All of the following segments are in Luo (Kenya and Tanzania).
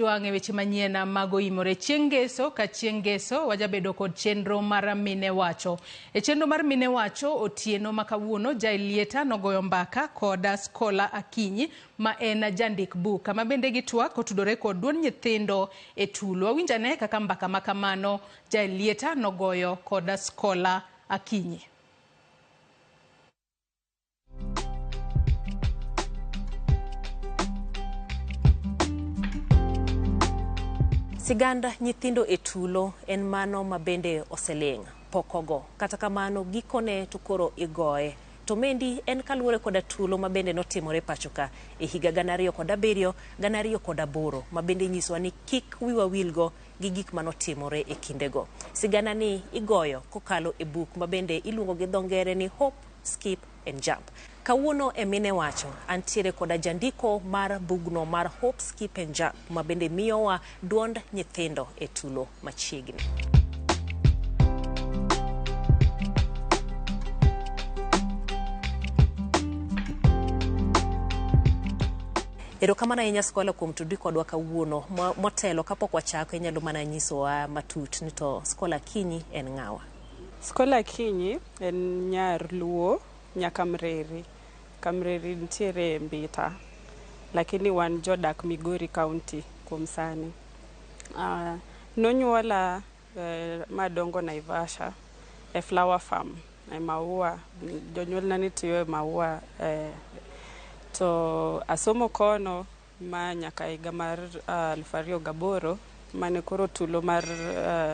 Wang' e weche manyien mag oimore chieng' ngeso ka chieng' ngeso wajabedo kod chenro mar Mine Wacho. E chenro mar Mine Wacho otieno ma kawuono Jael Lieta nogoyo mbaka kod Scholar Akinyi ma en jandik buk kama bende gitwak kotudore kod duond nyithindo e tulo. Wawinj ane kaka mbaka ma kamano Jael Lieta nogoyo kod Scholar Akinyi. Sigand nyithindo e tulo en mano ma bende oseling' pok ogo. Kata kamano gikone to koro igoye. To mendi en kaluwore koda tulo ma bende notimore pachoka e higa 2007, 2008 ma bende nyisowa ni kik wiwa wilgo gi gik manotimore e kindego. Sigana ni igoyo kokalo e buk ma bende iluongo gi dho ngere ni Hope, Skip and Jump. Kawuono e Mine Wacho, antiere koda jandiko mar bugno mar Hope, Skip and Jump ma bende miyowa duond nyithindo e tulo machiegni. Erokamano ahinya Skola kuom tudri kodwa kawuono. Motelo kapok wachako inyalo mana nyisowa matut ni to Skola Akinyi en ng'awa? Skola Akinyi en nyar Luo, nya Kamreri. Kamreri nitiere e Mbita, lakini wan jodak Migori County kuom sani. Nonyuola madongo Naivasha e flower farm e maua, jonyuolna ne tiyo e maua to asomo kono ma nyaka higa mar 2008 mane koro tulo mar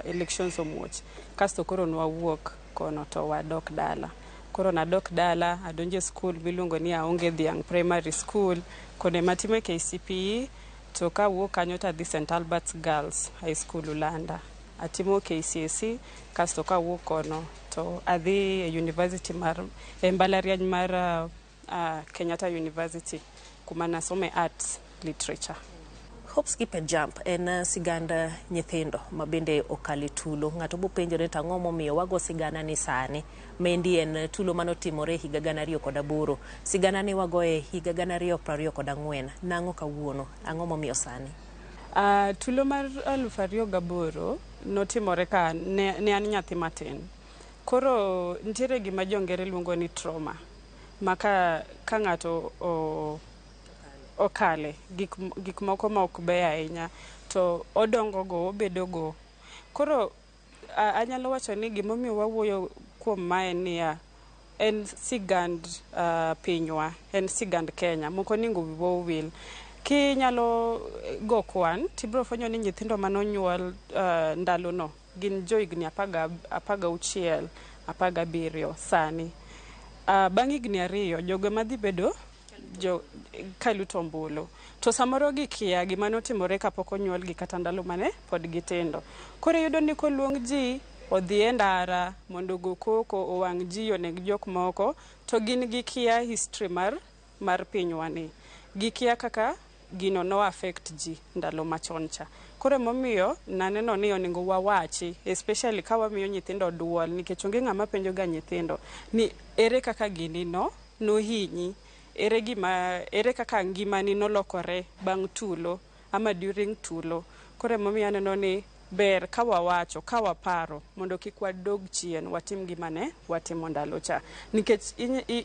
elections omuoch kasto koro nwawuok kono to wadok dala. Koro nadok dala adonjo e skul miluongo ni Aonge Dhiang' Primary School, kono ema atime KCPE to kawuok kanyo to adhi St. Albert's Girls High School Ulanda. Atimo KCSE kasto kawuok kono to adhi e university mar e mbalariany mar Kenyatta University kuma nasome Arts Literature. Hope, Skip and Jump en sigand nyithindo ma bende okalo e tulo. Ng'ato bo penjore to ang'o momiyo wago sigana ni sani. Maendi en tulo manotimore higa 2008. Sigana ni wagoye higa 2024. Nang'o kawuono? Ang'o momiyo sani? Tulo mar 2008 notimore ka ne an nyathi matin. Koro nitiere gima jo ngere luongo ni trauma ma ka ng'ato okale gik moko ma ok beyo ahinya to odongo go obedo go. Koro anyalo wacho ni gimomiyo wawuoyo kuom mae en niya, en sigand pinywa, en sigand Kenya, mok onego wiwa owil. Kinyalo go kwan tibiro fwenyo ni nyithindo manonyuol ndalono gin jo higni 16, 17 sani. Bang' higni 2 jogo ema dhi bedo jo kaluto ombulu. To samoro gikia gima notimore kapok onyuolgi kata ndalo mane pod gitindo. Koro iyudo ni koluong ji odhi e ndara mondo ogo koko, owang' ji, oneg jok moko, to gin gikia history mar pinywa ni. Gikia kaka gino no affect ji ndalo machon cha. Koro emomiyo naneno ni onego wawachi, especially ka wamiyo nyithindo duol, nikech onge ng'ama penjo ga nyithindo ni ere kaka gini no nohinyi, ere kaka ngimani nolokore bang' tulo ama during tulo. Koro emomiyo aneno ni ber ka wawacho, ka waparo mondo kik wadog chien watim gima ne watimo ndalo cha. Nikech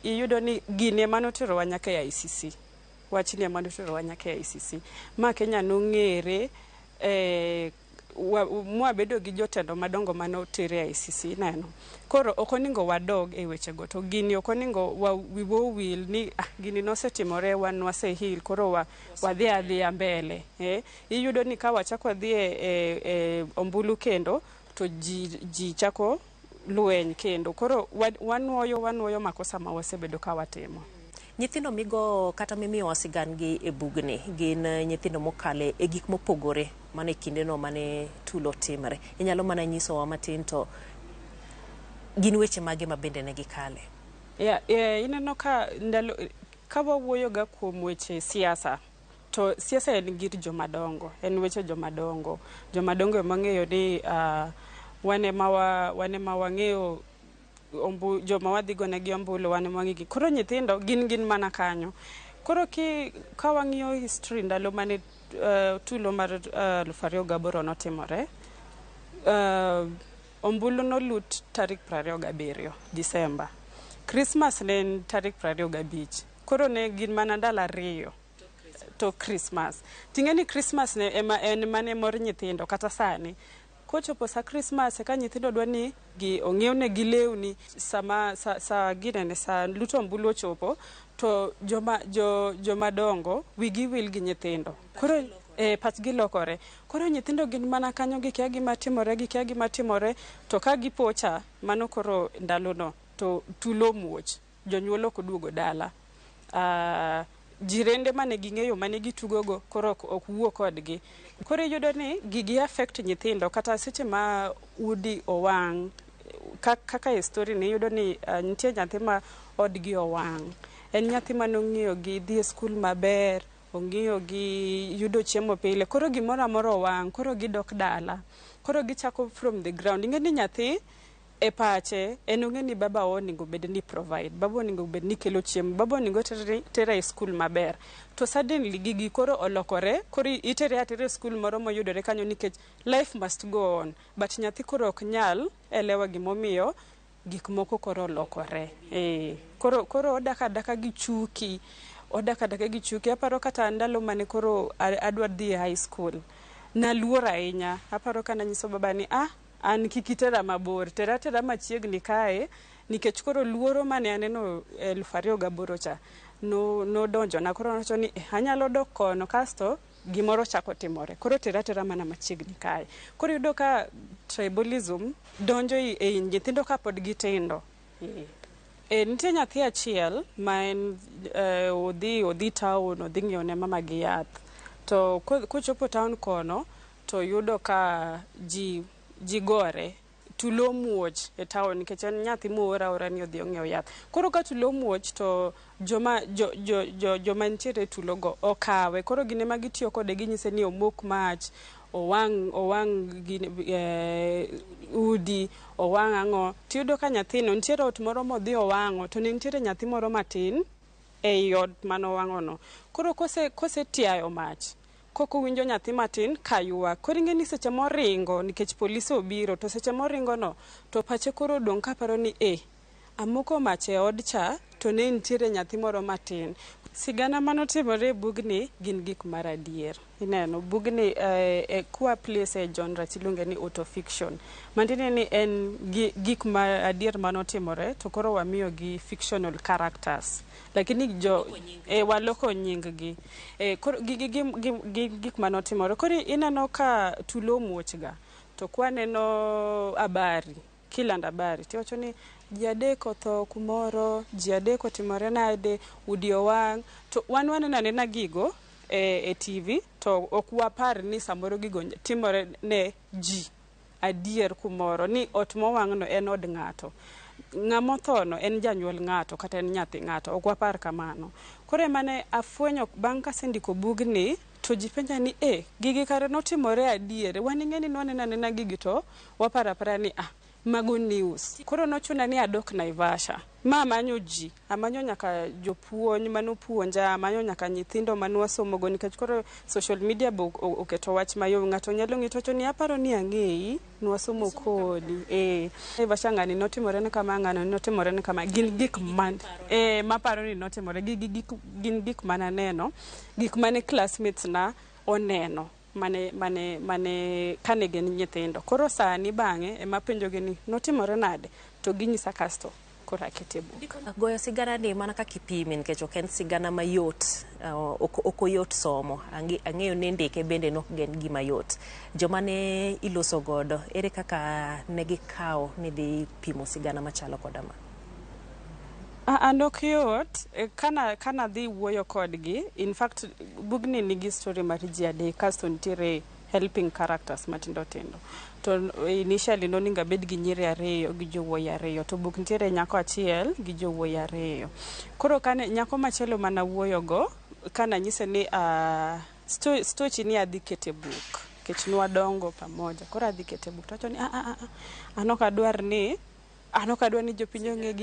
iyudo ni gini ema noterowa nyaka e ICC. Wachni ema noterowa nyaka e ICC. Ma Kenya nong'ere mwabedo gi jotelo madongo manoter e ICC ineno. Koro ok onego wadog e wechego to gini ok onego wiwa owil ni gini nosetimore wan wase heal koro wadhi adhiya mbele. Iyudo ni ka wachako wadhi e ombulu kendo to ji chako lweny kendo. Koro wanuoyo makosa ma wasebedo ka watimo. Nyithindo migo kata mimiyowa sigandgi e bugni gin nyithindo mokale e gik mopogore mane kindeno mane tulo timore. Inyalo mana nyisowa matin to gin weche mage ma bende ne gikale? Ineno ka ndalo ka wawuoyo ga kuom weche siasa to siasa en gir jomadongo, en weche jomadongo. Jomadongo ema ong'eyo ni wan ema wang'eyo joma wadhi gonegi ombulu, wan ema wang'e. Koro nyithindo gin mana kanyo. Koro ka wang'iyo history ndalo mane tulo mar 2008 notimore, ombulu nolut tarik 27 Disemba. Christmas ne en tarik 25. Koro ne gin mana ndalo 2 to Christmas. Ting'e ni Christmas ne ema en mane mor nyithindo kata sani. Kochopo sa Christmas eka nyithindo dwa ni gi ong'iewnegi lewni sama sa ginene sa luto ombulu ochopo to joma dongo wigi wil gi nyithindo. Koro pachgi lokore. Koro nyithindo gin mana kanyo gikia gima timore, gikia gima timore, to ka gipocha mano koro ndalono to tulo muoch. Jonyuol ok oduogo dala. Jirende mane ging'eyo mane gitugogo koro ok wuo kodgi. Koro iyudo ni gigi affect nyithindo kata seche ma udi owang'. Kaka e story ni iyudo ni nitie nyathi ma odgi owang'. En nyathi manong'iyo gi dhi e skul maber, ong'iyo gi yudo chiemo pile. Koro gimoro amora owang', koro gidok dala. Koro gichako from the ground. Ing'e ni nyathi e pache en ong'e ni baba onego bed ni provide, baba onego bed ni kelo chiemo, baba onego tere e skul maber. To suddenly gigi koro olokore, koro itere atera e skul moro moyudore kanyo nikech life must go on. But nyathi koro ok nyal elewa gimomiyo gik moko koro olokore. Koro odak adaka gi chuki, odak adaka gi chuki. Aparo kata ndalo mane koro adwa dhi e high school, naluor ahinya. Aparo ka nanyiso baba ni an kik itera mabor, tera atera machiegni kae, nikech koro luoro mane aneno 2008 cha nodonjona. Koro nawacho ni anyalo dok kono kasto gimoro chako timore. Koro tera atera mana machiegni kae. Koro iyudo ka tribalism donjo e nyithindo kapod gitindo. Nitie nyathi achiel ma en odhi town, odhi ng'iewo ne mama gi yath. To kochopo town kono to yudo ka ji gore, tulo muoch e town nikech en nyathi moor aora ni odhi ong'iew yath. Koro ka tulo muoch to joma nitiere e tulo go okawe. Koro gin ema gitiyo kode, ginyise ni omok mach, owang' udi, owang' ang'o. Tiyudo ka nyathino nitiere ot moro modhi owang'o, to ne nitiere nyathi moro matin ei ot manowang'ono. Koro kosetiayo mach, koko winjo nyathi matin ka ywak. Koro ing'e ni seche moringo nikech polise obiro, to seche moringo no to pache koro odong' kaparo ni amoko mach e od cha to ne nitiere nyathi moro matin. Sigana manotimore e bugni gin gik mar adier. Ineno bugni kwa place e genre tiluonge ni autofiction. Mantiende ni en gik ma adier manotimore to koro wamiyo gi fictional characters. Lakini waloko nying gi. Koro gik manotimore. Koro ineno ka tulo muoch ga to kwaneno habari, kilando habari tiwacho ni ji adek otho kumoro, ji adek otimore nade, udi owang'. To wan waneno anena gigo e TV to ok wapar ni samoro gigo timore ne ji adier kumoro, ni ot mowang'no en od ng'ato, ng'ama othono en janyuol ng'ato kata en nyathi ng'ato, ok wapar kamano. Koro emane afwenyo bang' kasendiko bugni to ji penja ni gigi kare notimore adier. Wan ing'e ni nwaneno anena gigi to waparo apara ni mago news. Koro nochuna ni adok Naivasha ma amanyo ji, amanyo nyaka jopuonj manopuonja, amanyo nyaka nyithindo manwasomogo, nikech koro social media be oketo wach mayom. Ng'ato nyalo ng'i to wacho ni aparo ni ang'eyi, nwasomo kodi. Naivasha ng'ani notimore ne kama, ng'ano notimore ne kama. Gin gik man maparo ni notimore, gin gik mananeno, gik mane classmates na oneno mane kane gin nyithindo. Koro sani bang'e ema penjogi ni notimore nade, to ginyisa kasto koro akete buk. Goyo sigana ni mana kaka ipime, nikech ok en sigana mayot, ok oyot somo. Ang'eyo ni ndike bende nok en gima yot. Joma ne iloso godo, ere kaka ne gikawo ni dhi pimo sigana machalo koda ma? An ok yot. Kana dhi wuoyo kodgi, in fact bugni nigi story mar ji adek, kasto nitiere helping characters matindo tindo. To initially nonego abed gi nyiri ariyo gi jowuoyi ariyo, to buk nitiere nyako achiel gi jowuoyi ariyo. Koro kane nyako machielo mana wuoyogo, kananyise ni stochi ni adhi kete buk, nikech nwadongo pamoja. Koro adhi kete buk, to wacho ni an ok adwar ni an ok adwar ni jopiny ong'e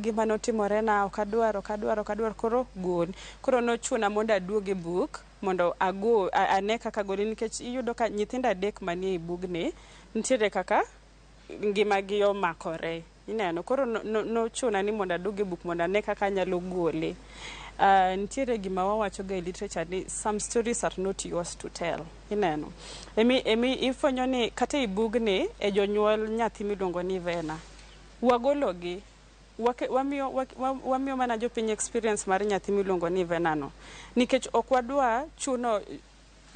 gima notimore na, ok adwar, koro gol. Koro nochuna mondo aduog e buk Mondo ago ane kaka gole nikech iyudo ka nyithindo adek manie i bugni nitiere kaka ngimagi omakore. Ineno, koro nochuna ni mondo adog e buk mondo ane kaka anyalo gole. Nitiere gima wawacho ga e literature ni some stories are not yours to tell. Ineno. Emi ifwenyo ni kata e bugni e jonyuol nyathi miluongo ni Vena. Wagologi wamiyo mana jopiny experience mar nyathi miluongo ni Vena no. Nikech ok wadwa chuno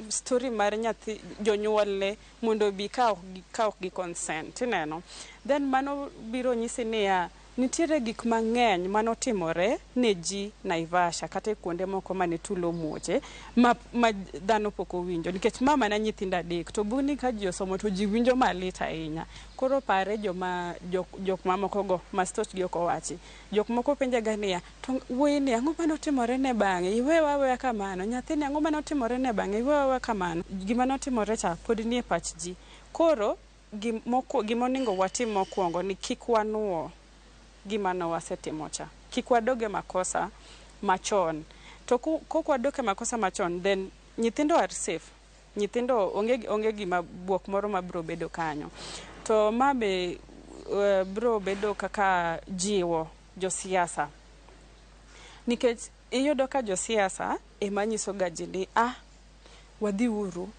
story mar nyathi jonyuolne mondo obi ka ok gi consent ineno. Then mano biro nyisi niya nitiere gik mang'eny manotimore ne ji Naivasha kata e kuonde moko mane tulo omuoche ma dhano pok owinjo nikech ma mana nyithindo adek to bugni ka ji osomo to ji winjo malit ahinya. Koro pare joma jok mamoko go ma stoch gi ok owachi. Jok moko penja ga niya to wuoyi ni ang'o manotimore ne bang'e iwewa aweya kamano nyathini ang'o manotimore ne bang'e iwewa aweya kamano gima notimore cha pod nie pach ji. Koro gimonego watim mokwongo ni kik wanuo gima ne wasetimo cha. Kik wadog e makosa machon. To kok wadok e makosa machon then nyithindo are safe. Nyithindo onge gima buok moro mabiro bedo kanyo. To ma be biro bedo kaka jiwo josiasa. Nikech iyudo ka josiasa ema nyiso ga ji ni ah wadhi uru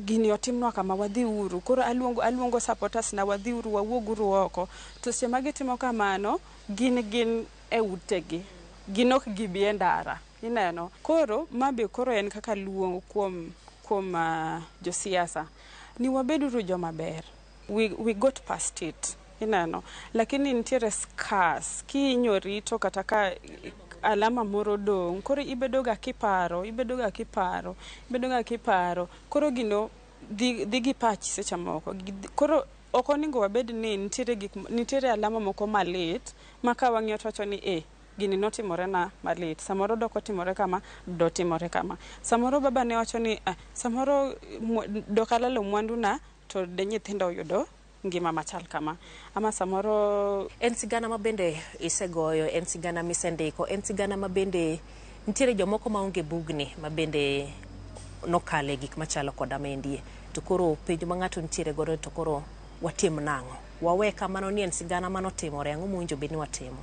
gini otimnwa kama wadhi uru koro aluongo supporters na wadhi uru wawuog uru oko to seche ma gitimo kamano gin e utegi gin ok gibi e ndara ineno koro ma be koro en kaka luong kuom josiasa ni wabed uru joma ber we got past it ineno lakini nitiere scars kihinyori to kata ka alama moro dong' koro ibedo ga kiparo ibedo ga kiparo ibedo ga kiparo koro gino dhi gi pachi seche moko koro ok onego wabed ni nitiere gik nitiere alama moko malit ma ka wang'iyo to wacho ni eh gini notimore na malit samoro dok otimore kama dotimore kama samoro baba ne wacho ni ah, samoro dok alalo mwanduna to de nyithindo oyudo ngima machal kama ama samoro En sigana ma bende isegoyo, en sigana misendiko, en sigana ma bende nitiere jomoko maonge bugni ma bende nokale gik machalo koda maendie. To koro penjo ma ng'ato nitiere godo to koro watim nang'o? Wawe kamano ni en sigana manotimore, ang'o mowinjo bed ni watimo?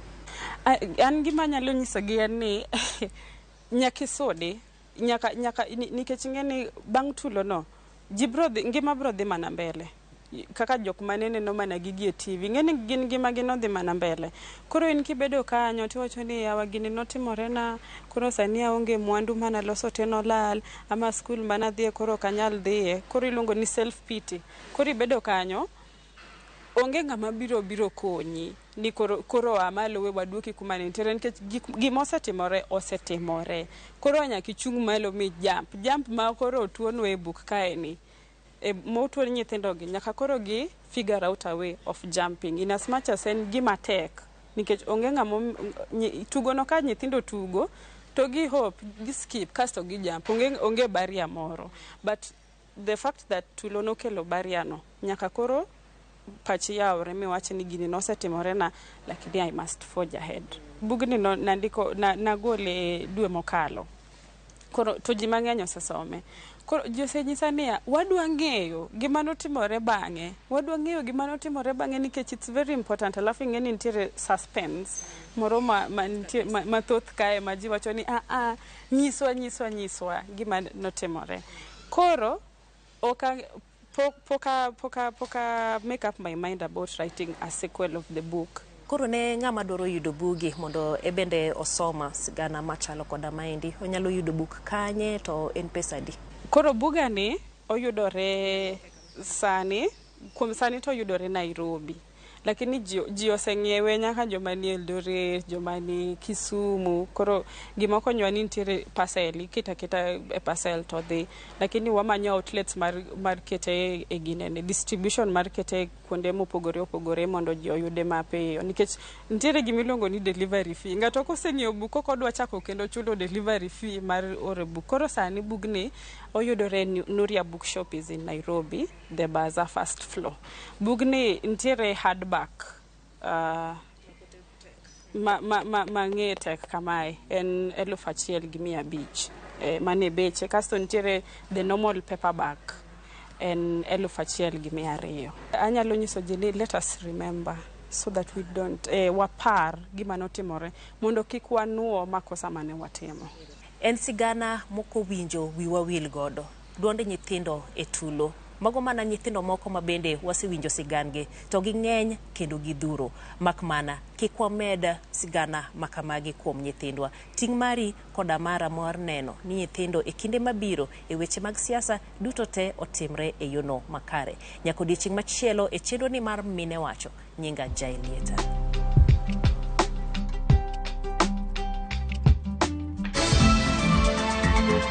An gima anyalo nyisogi en ni nyaka isudi nyaka nikech ing'e ni bang' tulo no ji bro dhi ngima bro dhi mana mbele kaka jok mane neno mana gigi e TV ing'e ni gin ngima gi nodhi mana mbele koro in kibedo kanyo tiwacho ni yawa gini notimore na koro sani aonge mwandu manaloso te nolal ama skul manadhiye koro ok anyal dhiye koro iluongo ni self pity koro ibedo kanyo onge ng'ama biro konyi ni koro a malo we waduoki kuma ne nitiere nikech gima osetimore osetimore koro nyaka ichung' malo mi jump ma koro otuonwa e buk kae ni e, motuon nyithindo gi nyaka koro gi figure out a way of jumping in as much as en gima tek nikech onge ng'ama tugo no ka nyithindo tugo to gi hop gi skip kasto gi jump onge barrier moro but the fact that tulo nokelo barrier no nyaka koro pachi yawre miwach ni gini nosetimore na lakini I must forge ahead. Bugni no nandiko nagole dwe mokalo. Koro to ji mang'eny osesome. Koro ji osenyisa niya, wadwa ng'eyo gima notimore bang'e. Wadwa ng'eyo gima notimore bang'e nikech it's very important. Alafu ing'e ni nitiere suspense moro ma nitie mathoth kae ma ji wacho ni ah nyiswa nyiswa nyiswa gima notimore. Koro ok poka make up my mind about writing a sequel of the book. Koro ne ng'ama dwaro yudo bugi mondo ebende osoma sigana machalo koda maendi, onyalo yudo buk kanye to en pesa adi? Koro bugani oyudore sani, kuom sani to oyudore Nairobi. Lakini ji oseng'iewe nyaka joma ni Eldoret, joma ni Kisumu. Koro gima konyowa ni nitiere parcel, iketo aketa e parcel to dhi. Lakini wamanyo outlets mar kete e ginene, distribution mar kete kuonde mopogore opogore mondo ji oyude mapiyo. Nikech nitiere gima iluongo ni delivery fee. Ng'ato koseng'iewo buk ok odwa chako kendo chulo delivery fee mar oro buk. Koro sani bugni oyudore Nuria Bookshop is in Nairobi, the Bazaar first floor. Bugni nitiere hardback ma ng'e tek kamae en 1500. Mano e beche. Kasto nitiere the normal paperback en 1200. Anyalo nyiso ji ni let us remember so that we don't wapar gima notimore mondo kik wanuo makosa mane watimo. En sigana mokowinjo wiwa wil godo. Duond nyithindo e tulo. Mago mana nyithindo moko ma bende wasewinjo sigandgi to ging'eny kendo gidhuro. Mak mana kik wamed sigana makamagi kuom nyithindwa. Ting' mari koda mara mar neno ni nyithindo e kinde mabiro e weche mag siasa duto te otimre e yono makare. Nyaka odiechieng' machielo e chenro ni mar Mine Wacho. Nyinga Jael Lieta.